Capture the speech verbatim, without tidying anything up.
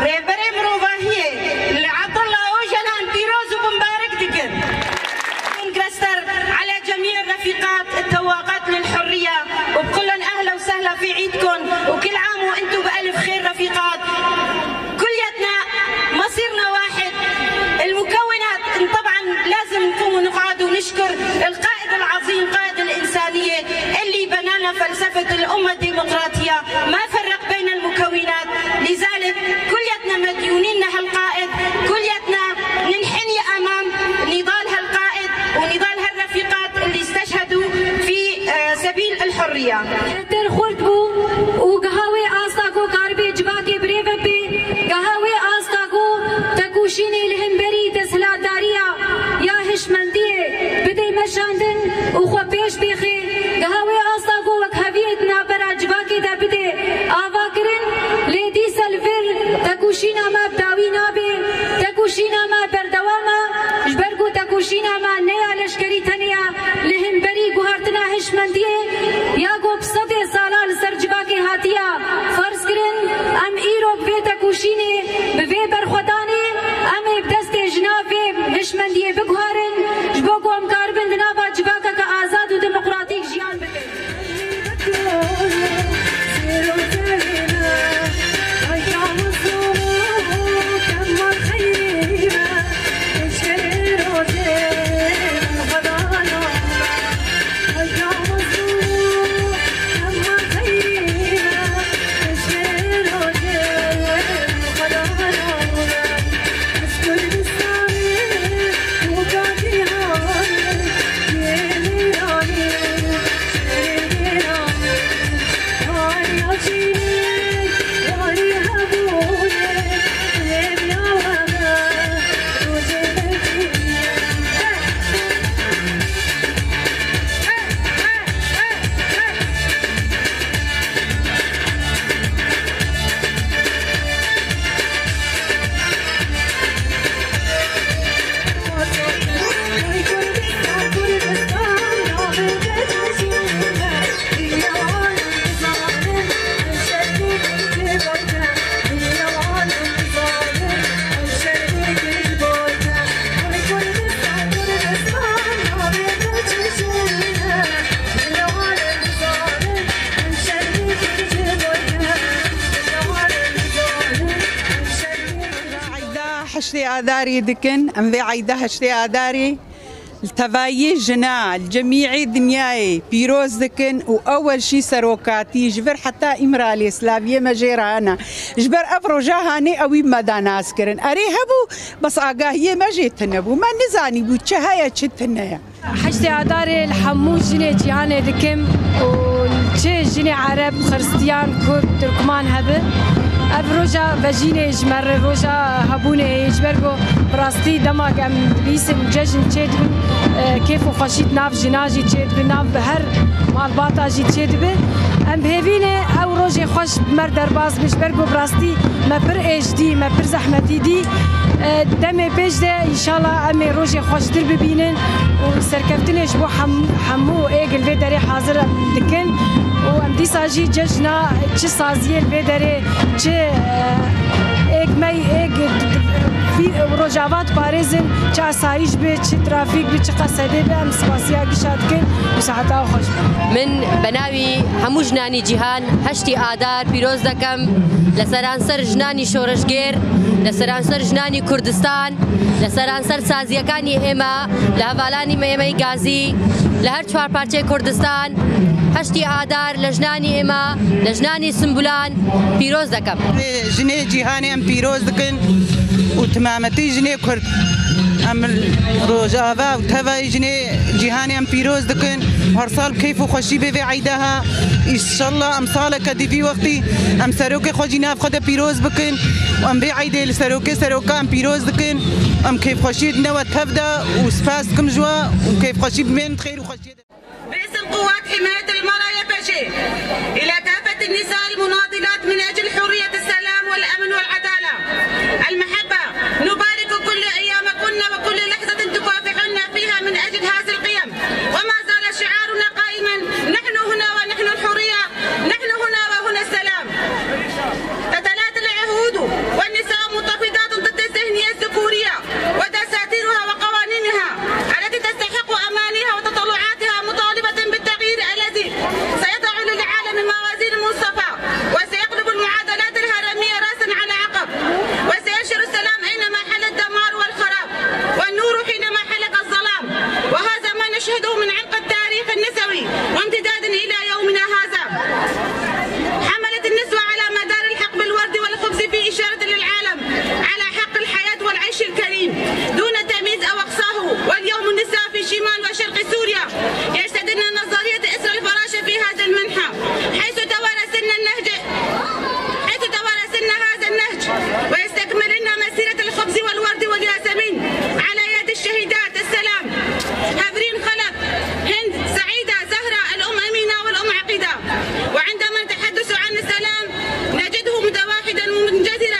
Rêberê mirovahiyê li Abdullah Ocalan pîroz û bimbarek dikin. Kongreser على جميع الرفيقات التواقات للحرية، وبقول لهم أهلا وسهلا في عيدكم، وكل عام وأنتم بألف خير رفيقات. كلياتنا مصيرنا واحد. المكونات، طبعا لازم نقوم ونقعد ونشكر القائد العظيم، قائد الإنسانية، اللي بنى لنا فلسفة الأمة الديمقراطية، ما فرق بين المكونات. لذلك كلياتنا مديونين لهالقائد، كلياتنا ننحني أمام نضال هالقائد ونضال هالرفيقات اللي استشهدوا في، آه، سبيل الحرية. Ter xurt bû û giha wê asta ku karibê civakê birêve bê, giha wê asta ku tekoşînê li hemberî desthilatdariya ya hişmendiyê bidê meşandin û xwe pêş bêxê, giha wê asta ku wekheviyê di navbera civakê de bidê avakirin, lê dîsa li vir tekoşîna me bi dawî nabe, tekoşîna me berdewam e, ji ber ku tekoşîna me ne ya leşkerî tenê ye, li hemberî guhartina hişmendiyê ya ku bi sedê sala li ser civakê hatiye ferz kirin, em îro bi vê tekoşînê, bi vê berxwedanê, em ê bi destê jina vê hişmendiyê biguherin, ji bo ku em karibin di nava civakeke azad û demokratîk jiyan bikin. Eyda heştê Adarê dikin. Em vê eyda heştê Adarê li tevayî jina li cemîê dinyayê pîroz dikin û ewel jî serokatî ji vir heta Îmralê slaviyê me jê re hene. Ji ber ev roja hanê ewî me da nas kirin. Erê hebû, bes agahiyê me jê tune bû. Me nizanîbû çi heye, çi tune ye. Heştê Adarê li hemû jinê cîhanê dikim û çi jinê Ereb, Xiristiyan, Kurd, Tirkman hebe. Ev roja vejînê ji me re roja hebûnê ye, ji ber ku bi rastî dema ku em dibîsin cejn çêdibin, e, kêf û xweşî di nav jina jî çêdibe, nav bi her malbata jî çêdibe. Em bi hêvî ne ew rojê xweş bi me re derbas be, ji ber ku bi rastî me pir êş dî, me pir zehmetî dî. E, demê pêş de înşallah em ê rojê xweştir bibînin û serkeftinê ji bo hem-, hemû ê li vê derê hazir dikin û em dîsa jî cejna çi saziyê li vê derê, çi, e, êk me êk vî Rojava diparêzin, çi asayîş be, çi trafîk be, çi qesedê be, em spasiya gişa dikin û saeta xweş be. Min be navî hemû jinanî cîhan heştê Adar pîroz dekem. Li seranser jinanî şoreşgêr, li seranser jinanî Kurdistan, li seranser saziyekanî ême, li hevalanî me ême yê gazî, li her çar parçeyê Kurdistan, heştê Adar li jinanî ême, li jinanî Simbulan pîroz dekem. Jinê cîhanê em pîroz dikin û timametî jinê Kurd. Em Rojava û tevayî jinê cîhanê em pîroz dikin. Her sal bi keyf û xweşî bê vê eyda ha. Înşallah em saleke dî vî wextî em serokê xwe jî nav xwe de pîroz bikin. Û em vê eydê li serokê seroka em pîroz dikin. Em keyfxweşiyê dine we tev de û spas dikim ji we û keyfxweşî bimên di xêr û xweşiyê de. باسم قوات حماية المرأة يبجي إلى كافة النساء المناضلات من أجل حرية السلام والأمن والعدالة. المحبة، نبارك كل أيامكن وكل لحظة تكافحن فيها من أجل هذه القيم. وما زال شعارنا قائما: نحن هنا ونحن الحرية، نحن هنا وهنا السلام. تتلاتل العهود والنسيان. Min cedî